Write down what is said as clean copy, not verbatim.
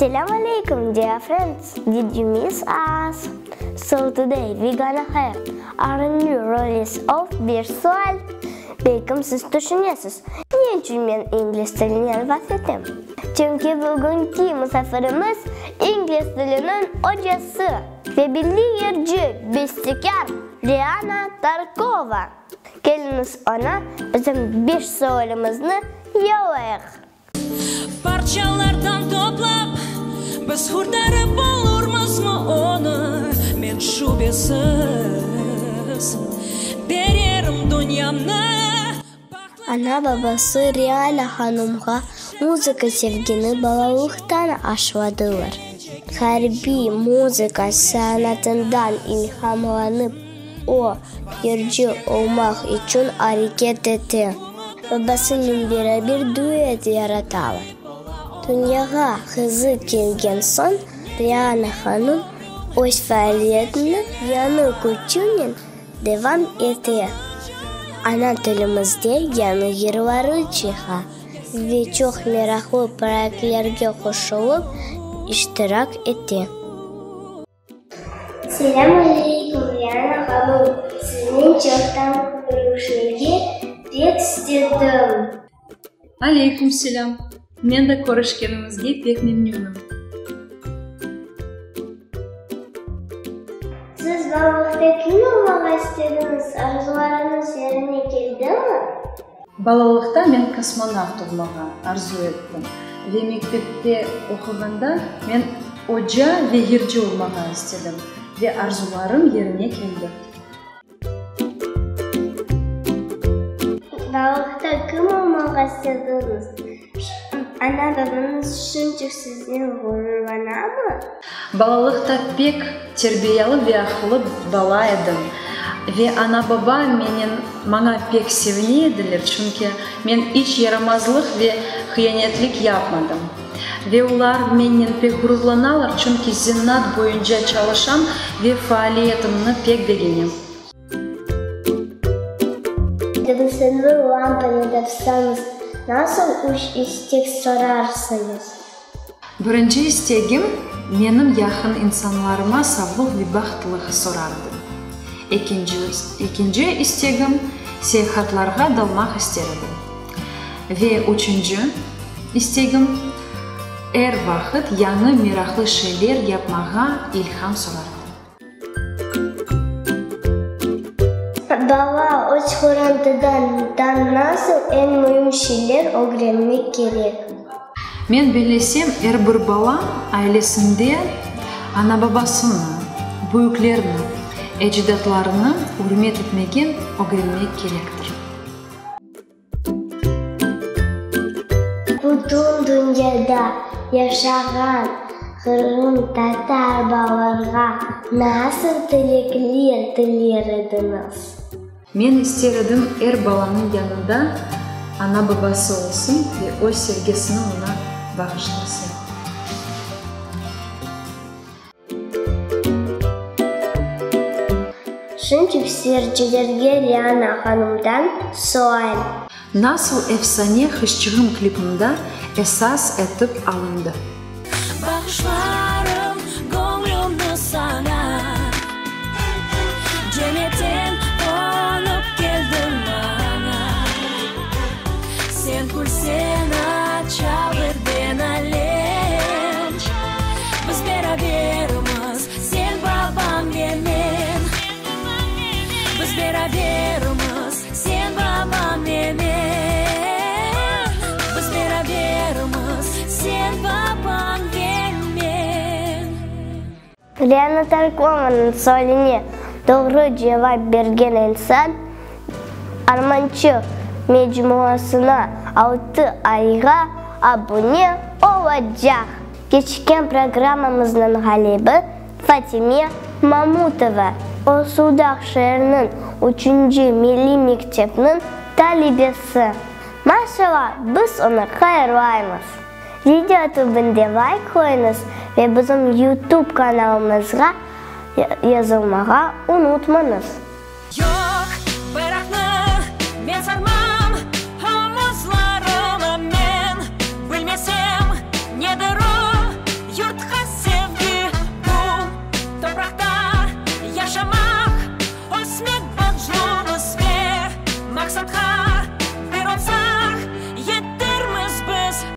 Selâm aleyküm, dear friends! Did you miss us? So today we gonna have our new release of Bir sual. Belkim siz tüşünesiz, ne içün men ingliz tilinen laf etem? Çünki bugünki musafirimiz ingliz tiliniñ ocası ve belli yırcı, bestekâr Riana Tarkova. Keliñiz oña bizim beş sualimizni yollayıq. Parçalardan toplap, biz qurtarıp olurmızmı onı, men şübesiz bererim dünyamnı. Ana-babası Riana hanımğa muzıka sevgini balalıqtan aşladılar. Ğarbiy muzıka sanatından ilhamlanıp, o, yırcı olmaq içün areket ete. Babasınen beraber duet yaratalar. Dünyağa qızı kelgen soñ, Riana hanım öz faaliyetini yañı küçünen devam ete. Ana tilimizde yañı yırları çıqa ve çoq meraqlı proyektlerge qoşulıp iştirak ete. Selâm aleyküm, Riana hanım, siznen çoqtan körüşmege pek istedim. Aleyküm selâm, men de körüşkenimizge pek memnünim. Siz balalıqta kim olmağa istediñiz, arzularıñız yerine keldimi? Balalıqta men kosmonavt olmağa arzu ettim ve mektepte oquğanda men oca ve yırcı olmağa istedim ve arzularım yerine keldi. Balalıqta kim olmağa istediñiz? Ana-babañız şunca sizden ğururlanamı? Balalıqta pek terbiyalı ve aqıllı bala edim ve ana-baba menen maña pek sevine ediler, çünki men iç yaramazlıq ve hıyanetlik yapmadım. Ve olar mennen pek ğururlanalar, çünki zenaat boyunca çalışam ve faaliyetimni pek begenem. Devisenli lampanı tapsañız, nasıl üç istek sorarsıñız? Birinci istegim, menim yaqın insanlarıma savlıq ve bahtlıq sorardım. Ekinci, ekinci istegim, seyahatlarğa dalmaq ister edim. Ve üçünci istegim, er vaqıt yañı meraqlı şeyler yapmağa ilham sorardım. Bala öz qorantadan nasıl eñ müim şeyler ögrenmek kerek? Men bellesem, er bir bala ailesinde ana-babasını, büyüklerni, ecdatlarını ürmet etmege ögrenmek kerektir. Bütün dünyada yaşağan qırımtatar balalarğa nasıl tilekler tiler ediñiz? Men ister edim, er balanıñ yanında ana-babası olsun ve öz sevgisini oña bağışlasın. Şimdi seyircilerge Liana hanımdan sual. Nasıl efsane Hışçığım klipında esas etip alındı? Bağışlarım göñlümni saña, Cennetten qonıp keldiñ maña. Sen külseñ aça birden alem, Biz berabermiz, sen babam ve men. Biz berabermiz, sen babam ve men. Biz berabermiz, sen babam ve men. Liana Tarkovanıñ sualine doğru cevap bergen insan Armançıq mecmuasına altı ayğa abune olacaq. Keçken programmamıznıñ ğalibi Fatime Mamutova, o Sudaq şeeriniñ üçünci milliy mektepniñ talebesi. Maşallah, biz onı hayırlaymız! Video tübünde layk qoyuñız ve bizim YouTube kanalımızğa yazılmağa unutmañız. Yoq, bayraqnı men sarmam.